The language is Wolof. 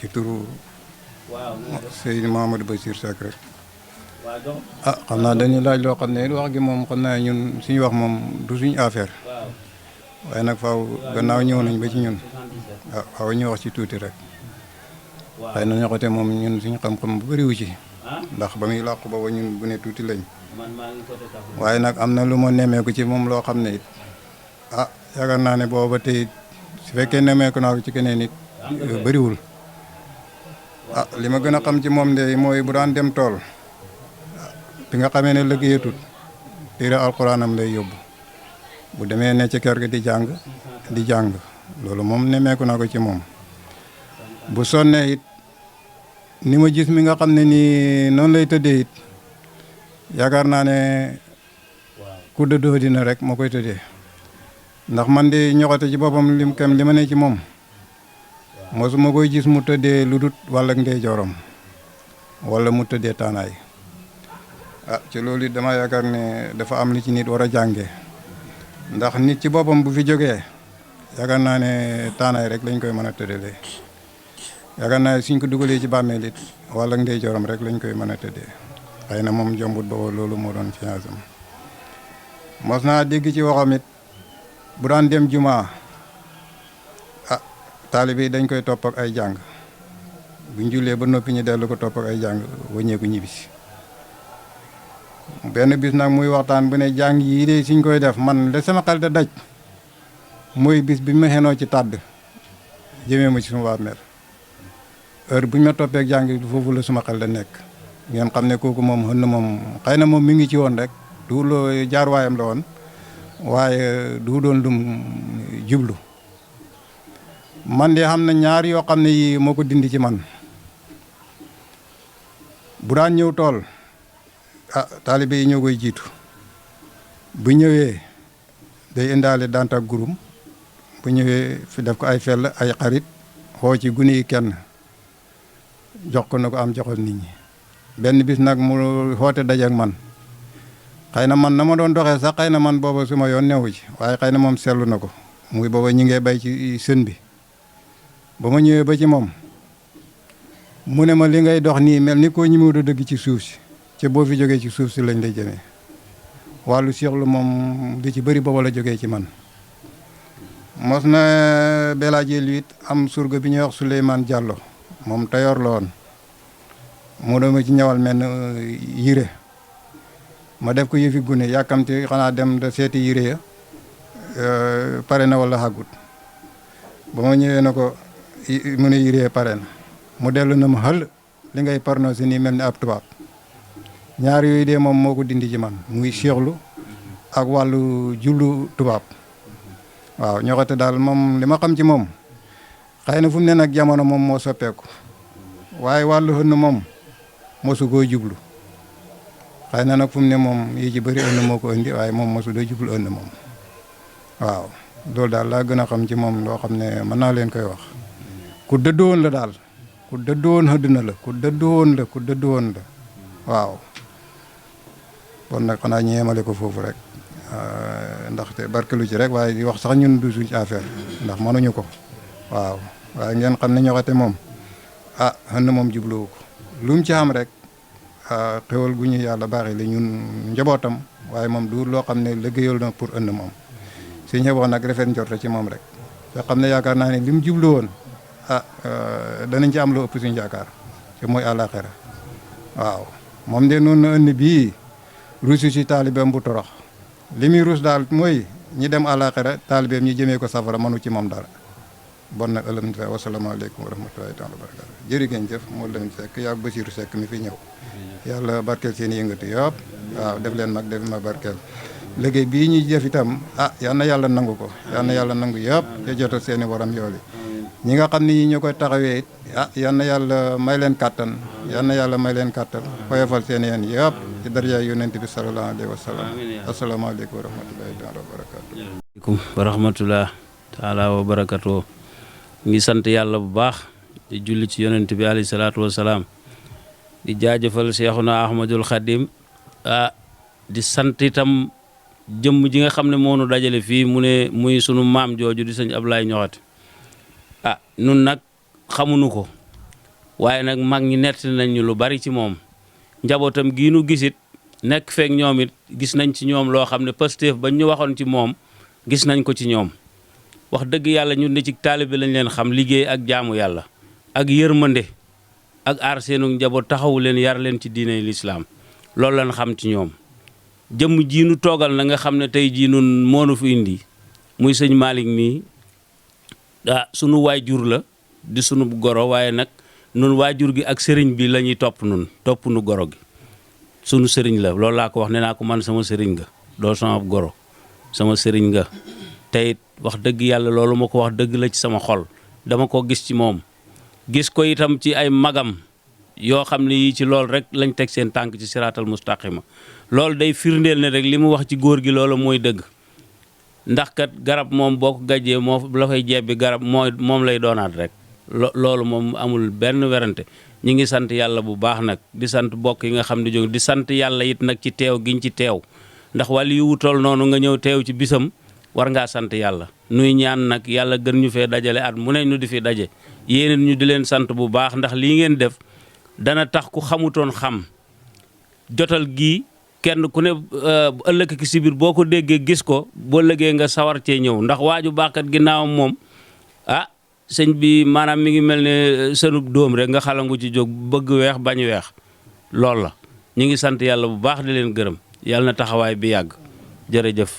ci turu Seydi Mamadou Bassir Seck rek xam naa dañuy laaj loo xam ne wax gi moom xam naa ñun suñu wax moom du suñu affaire waaye nag faaw gannaaw ñëw nañ ba ci ñun faaw ñu wax ci tuuti rek xëy na ñoxote moom ñun suñu xam-xam bu bëriwu ci ndax ba muy làqu booba ñun bu ne tuuti lañ waaye nag am na lu ma nemmeeku ci moom loo xam ne it yaakaar naa ne booba tey su fekkee nemmeeku naa ko ci keneen it bëriwul li ma gën a xam ci moom de mooy bu daan dem tool bi nga xamee ne liggéeyatut téere alxuraanam lay yóbbu bu demee ne ci kër gi di jàng loolu moom nemmeeku naa ko ci moom bu sonnee it ni ma gis mi nga xam ne nii noonu lay tëddee it yaakaar naa ne ku dëddoo dina rek moo koy tëddee ndax man de ñoxote ci boppam li ma ne ci moom mosuma koy gis mu tëddee lu dut walla ndeyjooram walla mu tëddee taanaay ci loolu it dama yaakaar ne dafa am li ci nit war a jànge ndax nit ci boppam bu fi jógee yaakaar naa ne taanaay rek lañ koy mën a tëddalee yaakaar naa suñ ko dugalee ci bàmmeel it walla ndeyjooram rek lañ koy mën a tëddee xëy na moom jombut booba loolu moo doon fiance am mos naa dégg ci waxam it bu daan dem jumaa taalibe yi dañ koy topp ak ay jàng buñ jullee ba noppi ñu dellu ko topp ak ay jàng wëññeeku ñibbisi benn bis nag muy waxtaan bu ne jàng yii de suñ koy def man la sama xel da daj mooy bis bi ma xenoo ci tàdd jëmee ma ci suma bàmmeel heure buñ ma toppee ak jàng foofu la suma xel da nekk ngeen xam ne kooku moom xën na moom xëy na moom mi ngi ci woon rek du loo jaar waayam la woon waaye du doon lum jublu man de xam na ñaar yoo xam ne yi moo ko dindi ci man bu daan ñëw tool taalibe yi ñoo koy jiitu bu ñëwee day indaale dant ak gurum bu ñëwee fi def ko ay fell ay xarit xoo ci gune yi kenn jox ko na ko am joxal nit ñi benn bis nag mu xoote daje ak man xëy na man na ma doon doxee sax xëy na man booba su ma yoon newu ci waaye xëy na moom seetlu na ko muy booba ñi ngee bay ci sën bi ba ma ñëwee ba ci moom mu ne ma li ngay dox nii mel ni koo ñi mu dëgg ci suuf si ci boo fi jógee ci suuf si lañ lay jëmee wàllu seexlu moom li ci bëri booba la jógee ci man mos na belaaje luit am surga bi ñuy wax Souleymane Diallo moom tayoor la woon mu doon ma ci ñëwal mel yére ma def ko yëfi gune yàkkamte xanaa dem da seeti yére ya pare na wala xagut ba ma ñëwee na ko mu ne yére pare na mu dellu na ma xël li ngay prononcé nii mel ni ab tubaab ñaar yooyu de moom moo ko dindi ci man muy seexlu ak wàllu jullu tubaab waaw ñoxote daal moom li ma xam ci moom xëy na fu mu ne nag jamono moom moo soppeeku waaye wàllu xënn moom mosu koo jublu xëy na nag fu mu ne moom yi ci bëri ënn moo ko indi waaye moom mosu doo jublu ënn moom waaw loolu daal laa gën a xam ci moom loo xam ne mën naa leen koy wax ku dëddu woon la daal ku dëddu woon àddina la ku dëddu woon la waaw kon nag xanaa ñu yemale ko foofu rek ndaxte barkelu ci rek waaye di wax sax ñun du suñ affaire ndax mënuñu ko waaw waaye ngeen xam ne ñoxate moom xën na moom jubluwu ko lu mu ci am rek xewal gu ñu yàlla baaxee la ñun njabootam waaye moom du loo xam ne liggéeyal na pour ënd moom su ñëwoon nag rafet njort ci moom rek te xam ne yaakaar naa ne li mu jublu woon danañ ci am lu ëpp suñu yaakaar te mooy àllaaxira waaw moom de noonu na ënd bii ruusu si taalibeem bu torox li muy ruus daal mooy ñi dem àllaaxira taalibeem ñi jëmee ko safara mënu ci moom dara bon nag alhamdulilah wasalaamaaleykum wa rahmatulahi taala wa barakatu jërë ngeen jëf moo leen Seck yaa Basiiru Seck mi fi ñëw yàlla barkeel seen yëngatu yëpp waaw def leen mag def ma barkeel liggéey bii ñuy jëf itam yal na yàlla nangu ko yal na yàlla nangu yëpp te jotal seen i waram yooli ñi nga xam ne ñi ñoo koy taxawee it yal na yàlla may leen kàttan yal na yàlla may leen kàttan xoyofal seen yeen yëpp ci daraja yonent bi sallallahu alayhi wa sallam asalaamaaleykum wa rahmatulahi taala wa barakatu aleykum wa rahmatullah taala wa barakatu ngi sant yàlla bu baax di julli ci yonent bi alayhi salaatu wasalaam di jaajëfal Seexuna Ahmadul Xadim di sant itam jëmm ji nga xam ne moo nu dajale fii mu ne muy sunu maam jooju di sëñ Ablaye Ñoxate nun nag xamuñu ko waaye nag mag ñi nettali nañ ñu lu bari ci moom njabootam gii nu gisit nekk feek ñoom it gis nañ ci ñoom loo xam ne Pastef bañ ñu waxoon ci moom gis nañ ko ci ñoom wax dëgg yàlla ñun ne ci taalibe lañ leen xam liggéey ak jaamu yàlla ak yërmande ak aar seenu njaboot taxawu leen yar leen ci diine lislaam loolu lañ xam ci ñoom jëmm jii nu toogal na nga xam ne tey jii nun moonu fi indi muy sëñ Malick mii sunu waajur la di sunu goro waaye nag nun waajur gi ak sëriñ bi la ñuy topp nu goro gi sunu sëriñ la loolu laa ko wax ne naa ko man sama sëriñ nga doo sama goro sama sëriñ nga tey wax dëgg yàlla loolu ma ko wax dëgg la ci sama xol dama ko gis ci moom gis ko itam ci ay magam yoo xam ne yii ci loolu rek lañ teg seen tànk ci siraatal mustaqima loolu day firndeel ne rek li mu wax ci góor gi loolu mooy dëgg ndax kat garab moom boo ko gàjjee moo la fay jebbi garab moom lay doonaat rek loolu moom amul benn werante ñi ngi sant yàlla bu baax nag di sant bokk yi nga xam ne jóg di sant yàlla it nag ci teew giñ ci teew ndax wàllu yu wutool noonu nga ñëw teew ci bisam war ngaa sant yàlla nuy ñaan nag yàlla gën ñu fee dajale at mu ne ñu di fi daje yéen ñu di leen sant bu baax ndax lii ngeen def dana tax ku xamutoon xam jotal gii kenn ku ne ëllëg ki si biir boo ko déggee gis ko boo lëgee nga sawar cee ñëw ndax waaju baaxkat ginnaawam moom sëñ bi maanaam mi ngi mel ne sënub dóom rek nga xalangu ci jóg bëgg weex bañ weex loolu la ñu ngi sant yàlla bu baax di leen gërëm yàlla na taxawaay bi yàgg jërëjëf